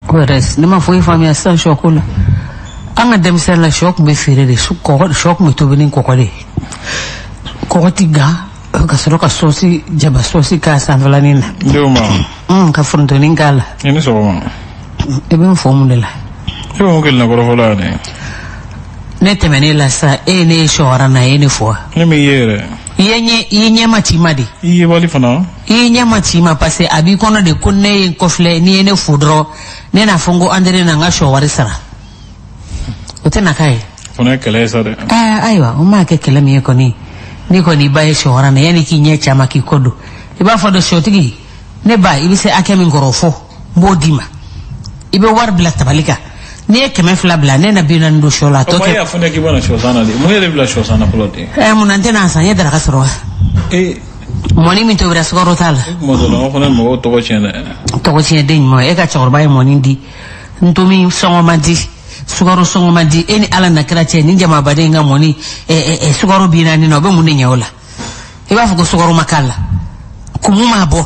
O yɛrɛ ne ma foyi faamuya sisan sɔ ko la. An ka denmisɛnnin la, sɔ tun bɛ feere de, su kɔgɔ, sɔ tun bɛ tobi ni kɔgɔ de ye. Kɔgɔ ti gan ka sɔrɔ ka sɔsi, jaba sɔsi k'a sanfɛlanin na. N denw ma. Ka forontonin k'a la. I ni sɔgɔma. I bɛ n fɔ mun de la? E bɛ mun kɛ nin kɔrɔfɔ la yan de? Ne tɛmɛnen la sisan, e ye ne ye sɔwara na, e ye ne fɔ wa? Ne m'i ye yɛrɛ. I ye ɲɛ, i ye ɲɛ ma ci ma de. I yebali fana. I ye ɲɛ ma ci ma parce que a b'i kɔnɔ de ko ne ye n kɔfilɛ, n'i ye ne fo dɔrɔn, ne n'a fɔ n ko Andre na n ka sɔ wari sara. O tɛ na k'a ye. Fana ye kɛlɛ ye sa dɛ. Aa, ayiwa, o m'a kɛ kɛlɛ min ye kɔni, n'i kɔni ba ye sɔwara na, yanni k'i ɲɛ caman k'i kɔ don, i b'a fɔ de sɔtigi, ne ba, i bɛ se hakɛ min kɔrɔ, o fɔ n b'o d'i ma. I bɛ wari bila tabali kan. N'i ye 200 bila, ne na 40 don sɔ la. A tɔ O ma e kɛ y'a fɔ ne k'i bɛna sɔ san na de. Mun yɛrɛ bila sɔ san na fɔlɔ de? Ɛ, mun na n tɛna san? N ye daraka sɔrɔ wa? Ee. Mɔni min tobira, sukaro t'a la. E kuma dɔ la, an fana mɔgɔw tɔgɔ tiɲɛ dɛ. Tɔgɔ tiɲɛ den ɲuman, e ka cɛkɔrɔba ye mɔni di, ntomi sɔngɔ man di, sukaro sɔngɔ man di. E ni Ala na kira cɛ, ni jamabaden ka mɔni ɛ ɛ sukaro 40 na, o bɛ mun de ɲɛ o la? I b'a fɔ ko sukaro ma k'a la, kumu ma bɔ,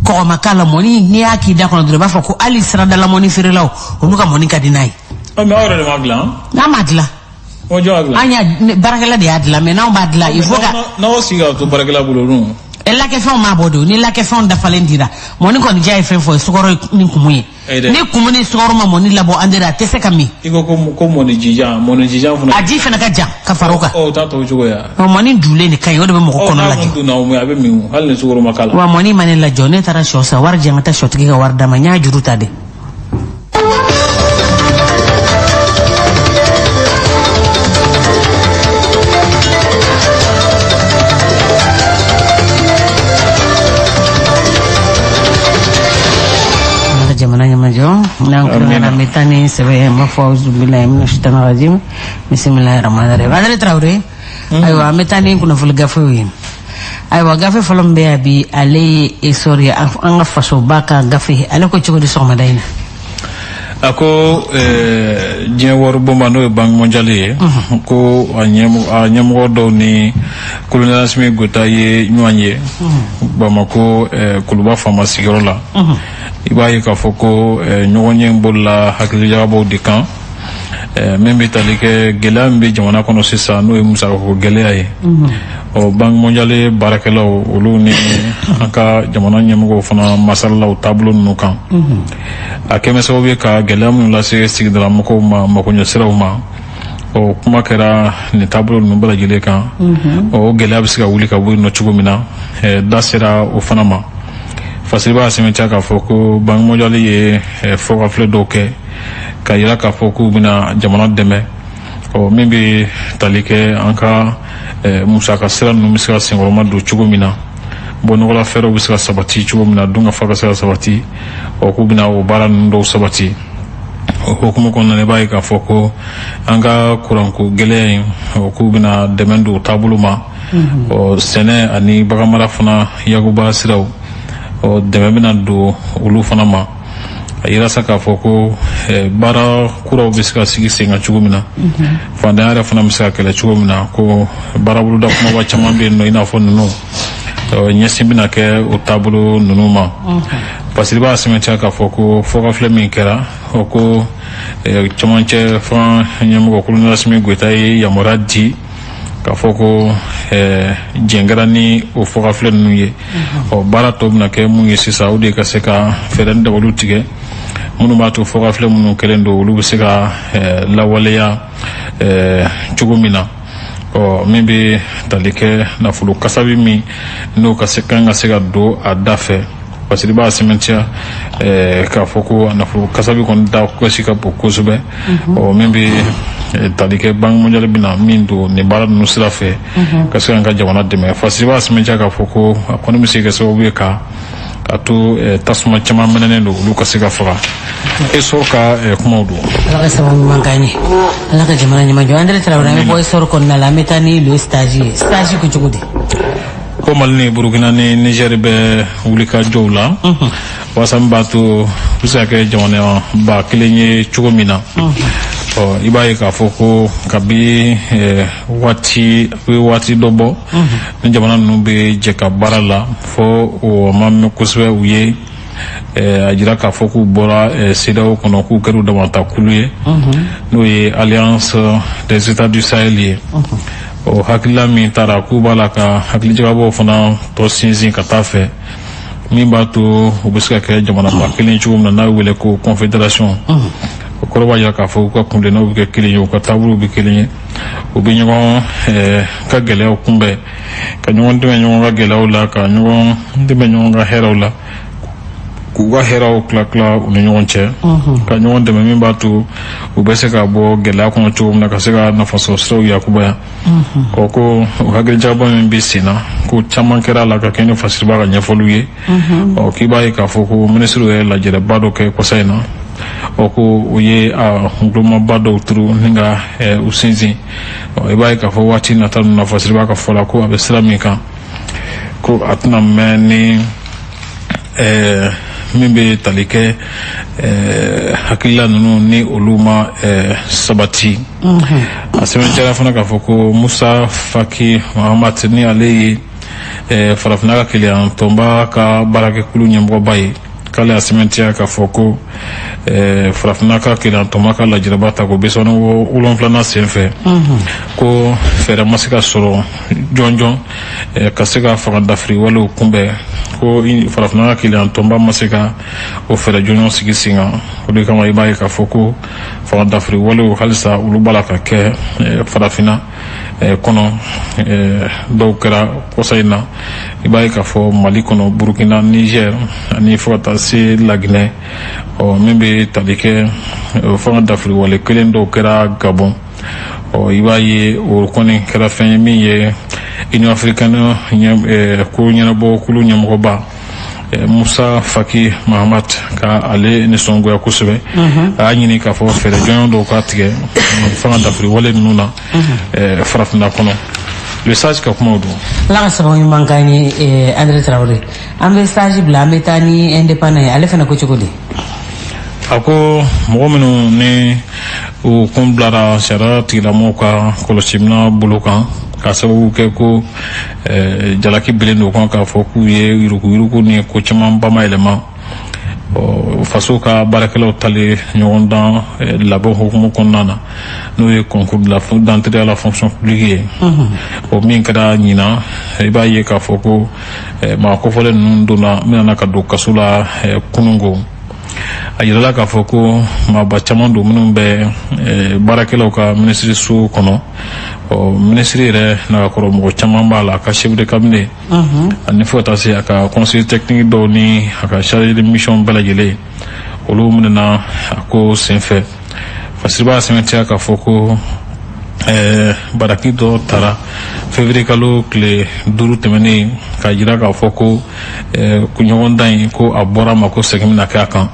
kɔgɔ ma k'a la. Mɔni, n'i y'a k'i da kɔnɔ dɔrɔn, i b'a fɔ ko hali siradala mɔni feerelaw, olu ka mɔni ka di n'a ye. Ɔ, mais aw yɛrɛ de m'a dilan? N'an m'a dilan. O jɔn y'a dilan? An y'a baarakɛla de y'a dilan, mais n'anw b'a dilan, il faut ka N'aw sigi ka to baarakɛla bolo dun. E, lakɛfɛnw m'a bɔ de. Ni lakɛfɛnw dafalen dira, mɔni kɔni diya ye fɛn fɔ ye, sukaro ni kumu ye. Ayi dɛ. Ni kumu ni sukaro ma mɔni labɔ, an a tɛ se ka min. I ko ko mɔni jijan, mɔni jijan fana. A ji fana ka jan ka fara o kan. Ɔ, o t'a tɔ cogo ya. Ɔ, mɔni dulen de ka ɲi, o de bɛ mɔgɔ Ɔ, kɔnɔ n'a lajɔ. kun donna o min, a bɛ min o, hali ni sukaro ma k'a la. Wa mɔni ma ne lajɔ. Ne taara sɔ san, wari di yan, ka taa sɔtigi ka wari d'a ma. N y'a juru ta de. Ala ka jamana ɲɛmajɔ n'an kulonkɛ na, an bɛ taa ni sɛbɛ ye. N b'a fɔ auzubilahi mina shaitani rajim, bisimilahi rahmani rahim. Adre Traoré, ayiwa, an bɛ taa ni kunnafoni gafew ye. Ayiwa, gafe fɔlɔ min bɛ yan bi, ale ye Essor ye, an ka fasoba ka gafe. Ale ko cogo di sɔgɔmada in na? A ko diɲɛ waribonba, n'o ye Banque mondiale ye, ko a ɲɛmɔgɔ dɔw ni colonel Assimi Goïta ye ɲɔgɔn ye Bamako Kuluba faama sigiyɔrɔ la. I b'a ye k'a fɔ ko ɲɔgɔn ye bolila hakilijagabɔw de kan, min bɛ tali kɛ gɛlɛya min bɛ jamana kɔnɔ sisan, n'o ye musakako gɛlɛya ye. Ɔ, Banque mondiale baarakɛlaw, olu ni an ka jamana ɲɛmɔgɔw fana masalala o taabolo ninnu kan. A kɛmɛ sababu ye ka gɛlɛya minnu lase sigidala mɔgɔw ma, makoɲɛsiraw ma, ɔ, kuma kɛra nin taabolo ninnu bɛɛ lajɛlen kan. Ɔ, o gɛlɛya bɛ se ka wuli ka bɔ yen nɔ cogo min na, da sera o fana ma. Fasiri b'a sɛmɛntiya k'a fɔ ko Banque mondiale ye fɔkafilɛ dɔw kɛ ka yira k'a fɔ k'u bɛna jamana dɛmɛ. Ɔ, min bɛ tali kɛ an ka musaka sira ninnu bɛ se ka senkɔrɔma don cogo min na, bɔnɔgɔla fɛɛrɛw bɛ se ka sabati cogo min na, dunkafa ka se ka sabati, ɔ, k'u bɛna o baara ninnu dɔw sabati. O hukumu kɔnɔna na, i b'a ye k'a fɔ ko an ka kuranko gɛlɛya in, ɔ, k'u bɛna dɛmɛ don o taabolo ma. Ɔ, sɛnɛ ani baganmara fana yakuba siraw, ɔ, dɛmɛ bɛna don olu fana ma. A yira sa k'a fɔ ko baara kuraw bɛ se ka sigi sen kan cogo min na, fantanya yɛrɛ fana bɛ se ka kɛlɛ cogo min na, ko baaraboloda kumaba caman bɛ yen nɔ, i n'a fɔ ninnu, ɲɛsin bɛna kɛ o taabolo ninnu ma. Parce que i b'a sɛmɛntiya k'a fɔ ko fɔkafilɛ min kɛra, o ko cɛmancɛ fanga ɲɛmɔgɔ colonel Assimi Goïta ye yamaruya di k'a fɔ ko jɛn kɛra ni o fɔkafilɛ ninnu ye. Ɔ, baara tɔ bɛna kɛ mun ye sisan, o de ye ka se ka fɛɛrɛ ni dabaliw tigɛ minnu b'a to fɔkafilɛ minnu kɛlen don, olu bɛ se ka lawaleya cogo min na. Ɔ, min bɛ tali kɛ nafolo kasabi min n'o ka se kan ka se ka don a da fɛ, parce que i b'a sɛmɛntiya k'a fɔ ko nafolo kasabi kɔni da gosi ka bon kosɛbɛ. Ɔ, min bɛ tali kɛ Banque mondiale bɛna min don nin baara ninnu sira fɛ ka se k'an ka jamana dɛmɛ, parce que i b'a sɛmɛntiya k'a fɔ ko a kɔni bɛ se ka kɛ sababu ye ka a to tasuma caman mɛnɛnen don, olu ka se ka faga. Essor ka kumaw don. Ala ka sababu ɲuman k'an ye, Ala ka jamana ɲuman jɔ. Andre Traoré, an bɛ bɔ Essor kɔnɔna la, an bɛ taa ni le stage ye. Stage ko cogo di? Ko Mali ni Burukina ni Niger bɛ wulikajɔw la walasa min b'a to u bɛ se ka kɛ jamana ba kelen ye cogo min na. Ɔ, i b'a ye k'a fɔ ko kabi waati a bɛ waati dɔ bɔ ni jamana ninnu bɛ jɛ ka baara la, fo o ma mɛn kosɛbɛ, u ye A jira k'a fɔ k'u bɔra CEDEAO kɔnɔ, k'u kɛra u damata kulu ye, n'o ye Alliance des États du Sahel ye. O hakilila min taara, k'u b'a la ka hakilijagabɔw fana tɔ sinsin ka taa fɛ, min b'a to u bɛ se ka kɛ jamanaba kelen cogo min na, n'a wele ko confédération. O kɔrɔ b'a jira k'a fɔ k'u ka kuntilennaw bɛ kɛ kelen ye, u ka taabolow bɛ kelen ye, u bɛ ɲɔgɔn ka gɛlɛyaw kunbɛn, ka ɲɔgɔn dɛmɛ ɲɔgɔn ka gɛlɛyaw la, ka ɲɔgɔn dɛmɛ ɲɔgɔn ka hɛrɛw la, k'u ka hɛrɛw tila tila u ni ɲɔgɔn cɛ, ka ɲɔgɔn dɛmɛ, min b'a to u bɛ se ka bɔ gɛlɛya kɔnɔ cogo min na, ka se ka nafasɔrɔ siraw yakubaya. Ɔ, ko o hakilijagabɔ min bɛ sen na, ko caman kɛra a la ka kɛ ni Fasiriba ka ɲɛfɔliw ye. Ɔ, k'i b'a ye k'a fɔ ko minisiriw yɛrɛ lajɛrɛba dɔ kɛ kɔsa in na. Ɔ, ko o ye a gulomaba dɔw turu ni ka u sinsin. Ɔ, i b'a ye k'a fɔ waati nata ninnu na, Fasiriba ka fɔ la, ko a bɛ sira min kan, ko a tɛna mɛn ni min bɛ tali kɛ hakilila ninnu ni olu ma sabati. A sɛbɛntiya fana k'a fɔ ko Musa Faki Mahamat, ni ale ye Farafinna ka kelenya tɔnba ka baarakɛkulu ɲɛmɔgɔba ye, k'ale y'a sɛbɛntiya k'a fɔ ko Farafinna ka kelenya tɔnba ka lajɛrɛba ta ko 37nan senfɛ, ko fɛɛrɛ ma se ka sɔrɔ jɔnjɔn ka se ka fanga dafiri walew kunbɛn, ko Farafinna ka kelenya tɔnba ma se ka o fɛɛrɛ jɔnjɔn sigi sen kan. O de kama, i b'a ye k'a fɔ ko fanga dafiri walew halisa olu b'a la ka kɛ Farafinna kɔnɔ. Dɔw kɛra kɔsa in na, i b'a ye k'a fɔ Mali kɔnɔ, Burukina, Niger ani fo ka taa se Laginɛ. Ɔ, min bɛ tali kɛ fanga dafiri wale kelen dɔw kɛra Gabon. Ɔ, i b'a ye o kɔni kɛra fɛn ye min ye Union africaine ko ɲɛnabɔ kulu ɲɛmɔgɔba Musa Faki Mahamat ka ale nisɔngoya kosɛbɛ. A y'a ɲini k'a fɔ fɛɛrɛ jɔnjɔn dɔw ka tigɛ fanga dafiri wale ninnu na Farafinna kɔnɔ. Le Sage ka kumaw don. Ala ka sababu ɲuman k'an ye. Andre Traoré, an bɛ Sage bila, an bɛ taa ni Indépendant ye. Ale fana ko cogo di? A ko mɔgɔ minnu ni u kun bilara sariya tigilamɔgɔw ka kɔlɔsiminɛ bolo kan, ka sababu kɛ ko jalaki bilen don kan k'a fɔ k'u ye yuruguyurugu ni ko caman bamayɛlɛma faso ka baarakɛlaw tali ɲɔgɔndan labɛn hukumu kɔnɔna na, n'o ye concours d'entrée à la fonction publique ye, o min kɛra ɲinan. I b'a ye k'a fɔ ko maa kofɔlen ninnu donna minɛna ka don kaso la kununko. A yirala k'a fɔ ko maaba caman don minnu bɛ baarakɛlaw ka minisiriso kɔnɔ. Ɔ, minisiri yɛrɛ nagakɔrɔ mɔgɔ caman b'a la, a ka chef de cabinet ani fo ka taa se a ka conseiller technique dɔw ni a ka chargé de mission bɛɛ lajɛlen, olu minɛna a ko senfɛ. Fasiriba y'a sɛmɛntiya k'a fɔ ko baraki dɔ tara février kalo tile 5 tɛmɛnen, k'a jira k'a fɔ ko ɲɔgɔndan in, ko a bɔra ma, ko segin bɛna kɛ a kan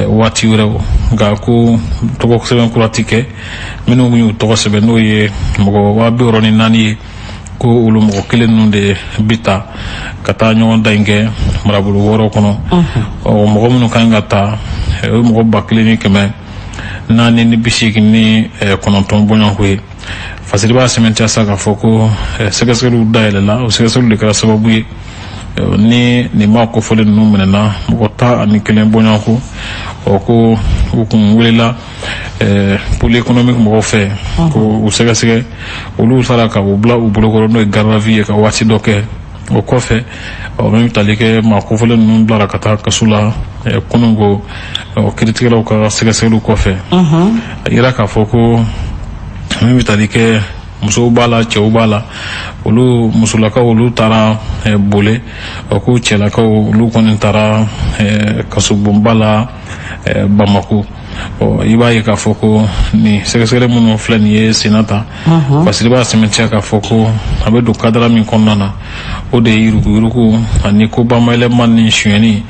waati wɛrɛw, nka ko tɔgɔ sɛbɛn kura ti kɛ. Minnu y'u tɔgɔ sɛbɛn, n'o ye mɔgɔ 64,000 ye, ko olu mɔgɔ kelen ninnu de bi ta ka taa ɲɔgɔndan in kɛ marabolo 6 kɔnɔ. Ɔ, mɔgɔ minnu kan ka ta, o ye mɔgɔ 1489 bɔɲɔgɔnko ye. Fasiri b'a sɛmɛntiya sa k'a fɔ ko sɛgɛsɛgɛliw dayɛlɛla. O sɛgɛsɛgɛliw de kɛra sababu ye ni nin maa kofɔlen ninnu minɛna, mɔgɔ 11 bɔɲɔgɔnko. Ɔ, ko u kun welela pôle économique mɔgɔw fɛ ko u sɛgɛsɛgɛ. Olu sara ka u bila u bolokɔrɔ, n'o ye garde à vue ye, ka waati dɔ kɛ. O kɔfɛ, ɔ, min bɛ tali kɛ maa kofɔlen ninnu bilara ka taa kaso la kununko, kiiritigɛlaw ka sɛgɛsɛgɛliw kɔfɛ. A yira k'a fɔ ko min bɛ tali kɛ musow b'a la, cɛw b'a la, olu musolakaw olu taara Bole. Ɔ, ko cɛlakaw olu kɔni taara kasobonba la Bamako. Ɔ, i b'a ye k'a fɔ ko nin sɛgɛsɛgɛli minnu filɛ nin ye senna ta, parce que i b'a sɛmɛntiya k'a fɔ ko a bɛ don cadre min kɔnɔna na, o de ye yuruguyurugu ani ko bamayɛlɛma ni sonyɛni,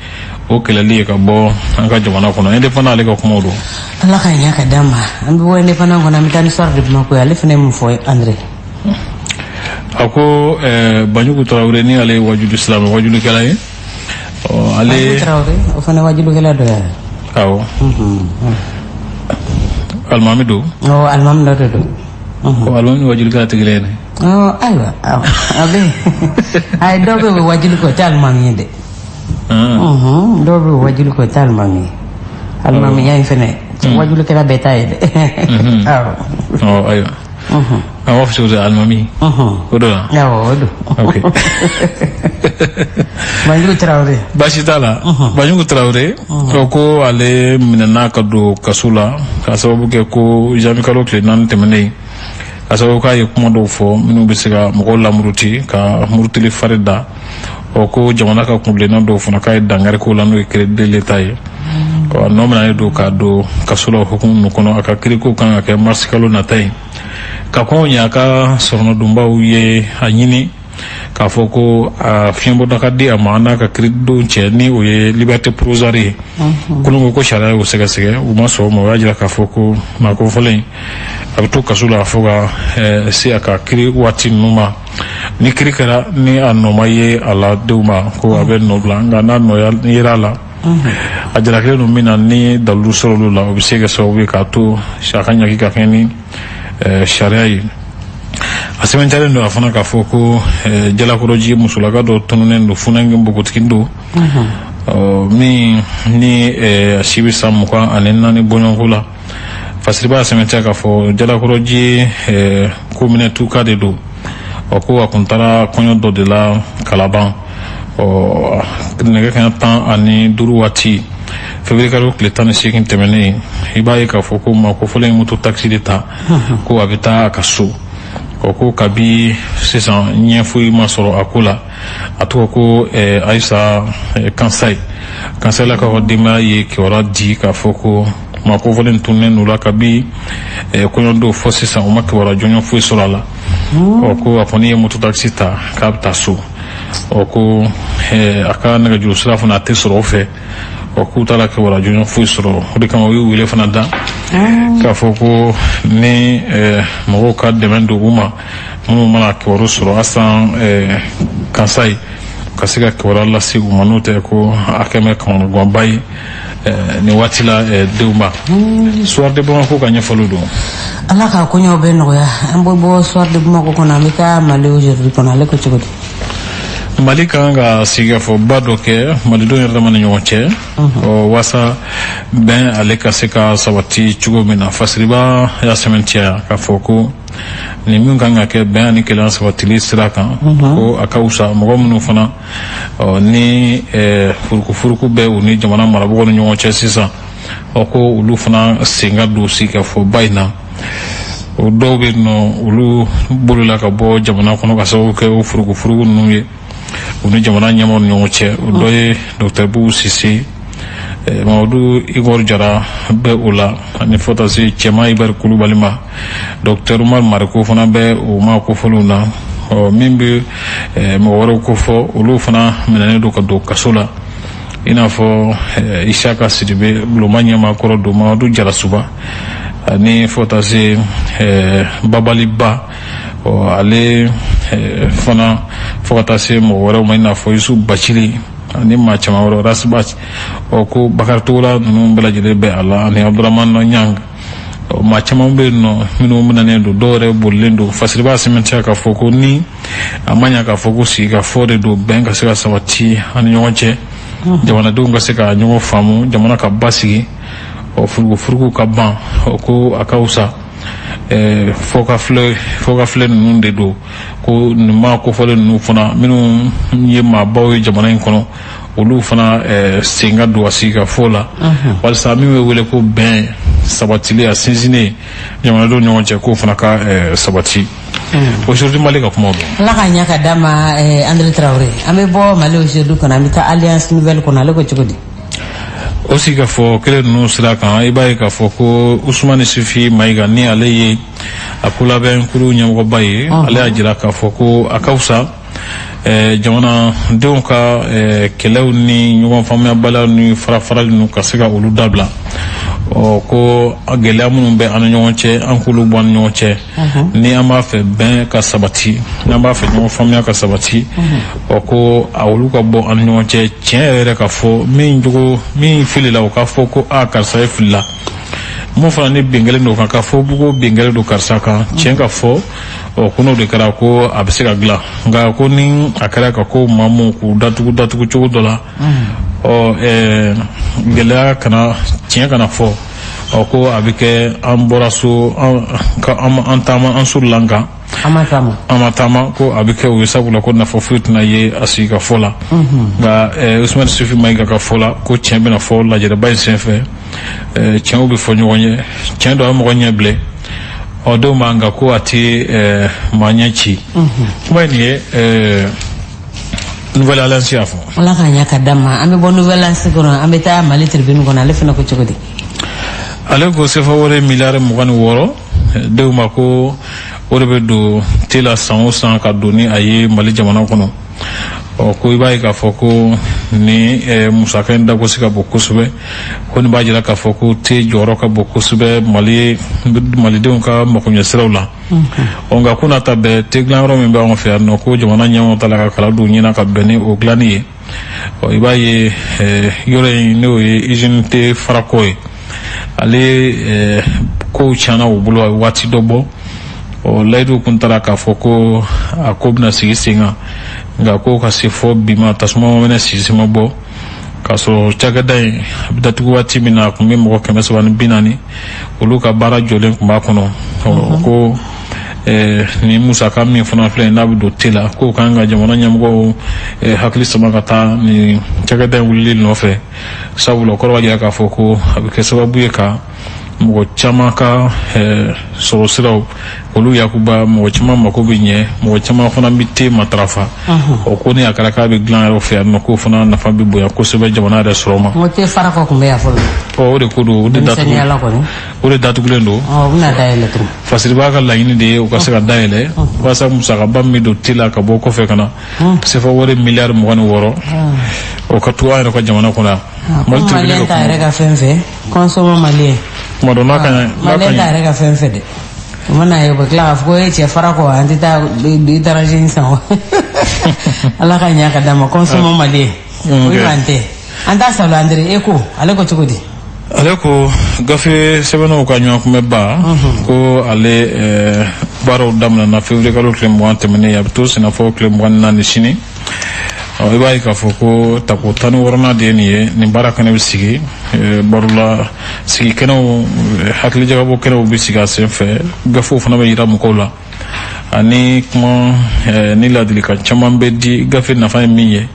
o kɛlɛli ye ka bɔ an ka jamana kɔnɔ. Indépendant ale ka kumaw don. Ala ka ɲa ka d'an ma. An bɛ bɔ Indépendant kɔnɔ, an bɛ taa ni Soir de Bamako ye. Ale fana ye mun fɔ, Andre? A ko Banjugu Tarawele, ni ale ye wajulu silamɛ wajulikɛla ye, ɔ, ale Banjugu Tarawele, o fana wajulikɛla dɔ ye? Awɔ, alimami don. Ɔ, alimami dɔ de don. Ɔ, alimami ni wajulikɛla tɛ kelen ye dɛ. Ɔ, ayiwa, awɔ, a bɛ, ayi, dɔw bɛ yen, u bɛ wajuli kɛ, o tɛ alimami ye dɛ. Dɔw bɛ wajuli kɛ o tɛ alimami ye. Alimamiya in fɛnɛ, wajulikɛla bɛɛ t'a ye dɛ. Awɔ. Ɔ, ayiwa, an b'a fɔ cogo di, alimami o don wa? Awɔ, o don. Ok. Banjugu Tarawele. Baasi t'a la. Banjugu Tarawele o ko ale minɛna ka don kaso la k'a sababu kɛ ko janvier kalo tile 4 tɛmɛnen, k'a sababu k'a ye kuma dɔw fɔ minnu bɛ se ka mɔgɔw lamuruti, ka murutili fari da. Ɔ, ko jamana ka kunbilenna dɔw fana k'a ye dankari k'o la, n'o ye crédit de l'État ye. Ɔ, nɔ minɛnen don k'a don kaso la o hukumu ninnu kɔnɔ. A ka kiriko kan ka kɛ marisi kalo nata ye. Ka kɔn ɲɛ, a ka sɔrɔnɔdonbaw ye a ɲini k'a fɔ ko a fiɲɛbɔda ka di a ma n'a ka kiridon cɛ, ni o ye liberté provisoire ye. Kolon ko sariya y'o sɛgɛsɛgɛ, u ma sɔn o ma. O y'a jira k'a fɔ ko maa ko fɔlɔ in, a bɛ to kaso la fo ka se a ka kiri waati ninnu ma. Ni kiri kɛra, ni a nɔ ma ye a la denw ma, ko a bɛ nɔ bila. Nka n'a nɔ yera a la, a jalakilen don min na, ni dalilu sɔrɔla la, o bɛ se ka sababu ye k'a to a ka ɲagi ka kɛ ni sariya ye. A sɛbɛntiyalen don a fana k'a fɔ ko Jalakɔrɔji musolaka dɔ tununnen don, funanke npogotigi don min ni a si bɛ san 24 bɔɲɔgɔnko la. Fasiriba y'a sɛbɛntiya k'a fɔ Jalakɔrɔji ko minɛtuka de don. Ɔ, ko a kun taara kɔɲɔ dɔ de la Kalaban. Ɔ, nɛgɛ kaɲa 15 waati, février kalo tile 18 tɛmɛnen, i b'a ye k'a fɔ ko maa kofɔlen ye moto taxi de ta ko a bɛ taa a ka so. Ɔ, ko kabi sisan ɲɛ foyi ma sɔrɔ a ko la. A tɔgɔ ko Ayisa Kansayi. Kansayilakaw ka denbaya ye kibaruya di k'a fɔ ko maa kofɔlen tununnen don la kabi kɔɲɔ don fɔ sisan, u ma kibaruya jɔnjɔn foyi sɔrɔ a la. Ɔ, ko a kɔni ye moto taxi ta k'a bɛ taa so. Ɔ, ko a ka nɛgɛjuru sira fana a tɛ sɔrɔ o fɛ. Ɔ, k'u t'a la kibaruya jɔnjɔn foyi sɔrɔ. O de kama u y'u wele fana da k'a fɔ ko ni mɔgɔw ka dɛmɛ don u ma, minnu mana kibaru sɔrɔ Asan Kansayi, ka se ka kibaruya lase u ma. N'o tɛ, ko a kɛ bɛ kamanaganba ye nin waati la denw ma. Soir de Bamako ka ɲɛfɔliw don. Ala ka koɲɛw bɛɛ nɔgɔya. An bɛ bɔ Soir de Bamako kɔnɔ, an bɛ taa Mali Aujourd'hui kɔnɔ. Ale ko cogo di? Mali ka kan ka sigikafɔba dɔ kɛ malidenw yɛrɛ dama ni ɲɔgɔn cɛ, ɔ, waasa bɛn ale ka se ka sabati cogo min na. Fasiriba y'a sɛmɛntiya k'a fɔ ko nin min kan ka kɛ bɛn ani kelenya sabatili sira kan, ko a ka wusa mɔgɔ minnu fana, ɔ, ni furukufuruku bɛ u ni jamana marabagaw ni ɲɔgɔn cɛ sisan, ɔ, ko olu fana sen ka don sigikafɔba in na. O dɔw bɛ yen nɔ, olu bolila ka bɔ jamana kɔnɔ ka sababu kɛ o furukufuruku ninnu ye u ni jamana ɲɛmaaw ni ɲɔgɔn cɛ. O dɔ ye Docteur Bubu Sise, Mamadu Igor Jara bɛ o la, ani fo taa se Cɛma Ibari Kulubali ma. Docteur Umar Mariko fana bɛ o maa kofɔlenw na. Ɔ, min bɛ mɔgɔ wɛrɛw kofɔ, olu fana minɛnen don ka don kaso la, i n'a fɔ Isaka Sidibe, bulonba ɲɛmaa kɔrɔ don, Mamadu Jarasuba, ani fo taa se Babaliba. Ɔ, ale fana, fo ka taa se mɔgɔ wɛrɛw ma, i n'a fɔ Yusu Bacili ani maa caman wɛrɛw, Rasbath. Ɔ, ko Bakari Togola ninnu bɛɛ lajɛlen bɛ a la, ani Abdurahman Ɲang. Ɔ, maa caman bɛ yen nɔ minnu minɛnen don, dɔw yɛrɛ bolilen don. Fasiriba sɛmɛntiya k'a fɔ ko ni a ma ɲa k'a fɔ ko sigikafɔ de don, bɛn ka se ka sabati an ni ɲɔgɔn cɛ, jamanadenw ka se ka ɲɔgɔn faamu, jamana ka basigi, ɔ, furukufuruku ka ban. Ɔ, ko a ka wusa fɔ ka filɛ ninnu de don, ko nin maa kofɔlen ninnu fana, minnu ye maabaw ye jamana in kɔnɔ, olu fana sen ka don a sigikafɔ la, walasa min bɛ wele ko bɛn sabatili, a sinsinnen jamanadenw ɲɔgɔn cɛ, k'o fana ka sabati. Aujourd'hui Mali ka kumaw don. Ala ka ɲɛ ka d'a ma. André Traoré, an bɛ bɔ Mali Aujourd'hui kɔnɔ, an bɛ taa Alliance Nouvelle kɔnɔ. Ale ko cogo di? O sigikafɔ kelen ninnu sira kan, i b'a ye k'a fɔ ko Usumani Sifi Mayiga, ni ale ye a kolabɛnkuru ɲɛmɔgɔba ye, ale y'a jira k'a fɔ ko a ka fisa jamanadenw ka kɛlɛw ni ɲɔgɔn faamuyabaliya ni farafarali ninnu ka se ka olu dabila. Ɔ, ko gɛlɛya minnu bɛ an ni ɲɔgɔn cɛ, an k'olu bɔ an ni ɲɔgɔn cɛ, ni an b'a fɛ bɛn ka sabati, n'an b'a fɛ ɲɔgɔn faamuya ka sabati. Ɔ, ko a olu ka bɔ an ni ɲɔgɔn cɛ, tiɲɛ yɛrɛ yɛrɛ ka fɔ, min jogo min filila, o ka fɔ ko a karisa ye filila. Mun fana ni bin kɛlen don kan, k'a fɔ ko bin kɛlen don karisa kan, tiɲɛ ka fɔ, ɔ ko n'o de kɛra ko a bɛ se ka dilan. Nka ko ni a kɛra ka ko maa mun k'u datugu datugu cogo dɔ la, ɔ gɛlɛya kana tiɲɛ kana fɔ, ɔ ko a bɛ kɛ an bɔra so, an taama an surula kan, an ma taama, an ma taama, ko a bɛ kɛ o ye, sabula ko nafa foyi tɛna ye a sigi ka fɔ la. Nka Usumani Sufi Mayiga ka fɔ la, ko tiɲɛ bɛna fɔ lajɛrɛba in senfɛ, tiɲɛw bɛ fɔ ɲɔgɔn ye, tiɲɛ dɔ a bɛ mɔgɔ ɲɛ bilen, ɔ dɔw ma, nka ko a tɛ maa ɲɛ ci. Kuma ye nin ye, Nouvelle Alliance y'a fɔ. Ala k'a ɲɛ ka d'an ma. An bɛ bɔ Nouvelle Alliance kɔnɔ, an bɛ taa Mali Tribune kɔnɔ. Ale fana ko cogo di? Ale ko sefa wari miliyari 26 denw ma, ko o de bɛ don te la san o san ka don ni a ye Mali jamana kɔnɔ. Ɔ ko i b'a ye k'a fɔ ko ni musaka in dagosi ka bon kosɛbɛ, ko nin b'a jira k'a fɔ ko te jɔyɔrɔ ka bon kosɛbɛ Mali malidenw ka makoɲɛsiraw la. Ɔ nka ko n'a ta bɛɛ, te dilanyɔrɔ min bɛ anw fɛ yan nɔ, ko jamana ɲɛmɔgɔ ta la ka kala don ɲɛna ka bɛn ni o dilanni ye. Ɔ i b'a ye yɔrɔ in, n'o ye usine te Farakɔ ye, ale kow tiɲɛna u bolo a ye waati dɔ bɔ. Ɔ layidu kun taara k'a fɔ ko a ko bɛna sigi sen kan, nka ko ka se fɔ bi ma, tasuma ma mɛnɛ, sisi ma bɔ, k'a sɔrɔ cakɛda in a bɛ datugu waati min na, a tun bɛ mɔgɔ 340, olu ka baara jɔlen tun b'a kɔnɔ. Ko ni musaka min fana filɛ n'a bɛ don te la, k'o kan ka jamana ɲɛmɔgɔw hakili sama ka taa nin cakɛda in wulili nɔfɛ, sabula o kɔrɔ b'a jira k'a fɔ ko a bɛ kɛ sababu ye ka mɔgɔ caman ka sɔrɔ siraw olu yakuba, mɔgɔ caman mako bɛ ɲɛ, mɔgɔ caman fana bɛ te matarafa. Ɔ ko ni a kɛra k'a bɛ dilan yɔrɔ fɛ yan nɔ, k'o fana nafa bɛ bonya kosɛbɛ jamana yɛrɛ sɔrɔ ma. N ko te Farakɔ tun bɛ yan fɔlɔ. Ɔ o de ko don, o de datugu, o de datugulen don. Ɔ u bɛna dayɛlɛ tugun. Fasiriba ka laɲini de ye u ka se ka dayɛlɛ, walasa musakaba min bɛ don te la ka bɔ kɔfɛ ka na, sefa wari miliyari 26, o ka to an yɛrɛ ka jamana kɔnɔ yan. Mali malien t'a yɛrɛ ka fɛn fɛ, consommons malien. Kuma dɔ n'a ka ɲi. Malien t'a yɛrɛ ka fɛn fɛ dɛ. O mana ye, u bɛ tila k'a fɔ ko e cɛ Farakɔ, an tɛ taa étranger in san o. Ala ka ɲa ka d'an ma, consommons malien. O ye an tɛ. An t'a salo André, e ko ale ko cogo di? Ale ko gafe sɛbɛnniw ka ɲɔgɔn kunbɛba, ko ale baaraw daminɛna février kalo tile 20 tɛmɛnen, a bɛ to senna fɔ tile 24 sini. Ɔ i b'a ye k'a fɔ ko tako 16nan de ye nin ye. Nin baara kɛnɛ bɛ sigi barola sigi kɛnɛw, hakilijagabɔ kɛnɛw bɛ sigi a sen fɛ, gafew fana bɛ yira mɔgɔw la, ani kuma ni ladilikan caman bɛ di. Gafe nafa ye min ye,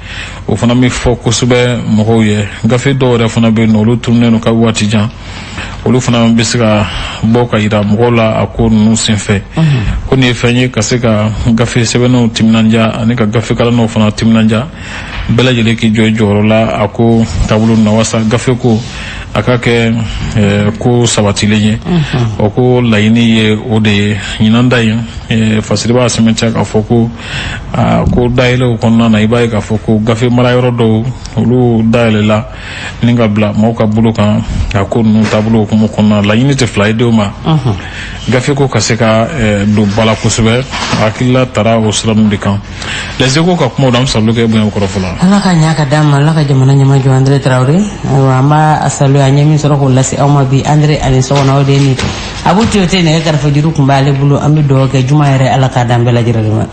o fana bɛ fɔ kosɛbɛ mɔgɔw ye. Gafe dɔw yɛrɛ fana bɛ yen nɔ, olu tununnen don ka waati jan, olu fana bɛ se ka bɔ ka yira mɔgɔw la a ko ninnu senfɛ. Ko nin ye fɛn ye ka se ka gafe sɛbɛnniw timinandiya ani ka gafe kalannaw fana timinandiya, bɛɛ lajɛlen k'i jɔ i jɔyɔrɔ la a ko taabolo na, walasa gafe ko a ka kɛ ko sabatilen ye. O ko laɲini ye o de ye. Ɲinan da in, Fasiri b'a sɛmɛntiya k'a fɔ ko ko dayɛlɛw kɔnɔna na, i b'a ye k'a fɔ ko gafe marayɔrɔ dɔw olu dayɛlɛla ni ka bila maaw ka bolo kan a ko ninnu taabolo hukumu kɔnɔna. Laɲini tɛ fila ye denw ma, gafe ko ka se ka don ba la kosɛbɛ, hakilila taara o sira ninnu de kan. Les Échos ka kumaw da, an bɛ salo kɛ bonya kɔrɔ fɔlɔ. Ala ka ɲa ka d'an ma, Ala ka jamana ɲɛma jɔ. André Traoré, ayiwa, an b'a salo, an ye min sɔrɔ k'o lase aw ma bi, André ani sɔgɔna, o de ye nin. Abu Tiote nɛgɛ kɛrɛfɛ juru tun b'ale bolo. An bɛ dugawu kɛ juma yɛrɛ, Ala k'a d'an bɛɛ lajɛlen ma.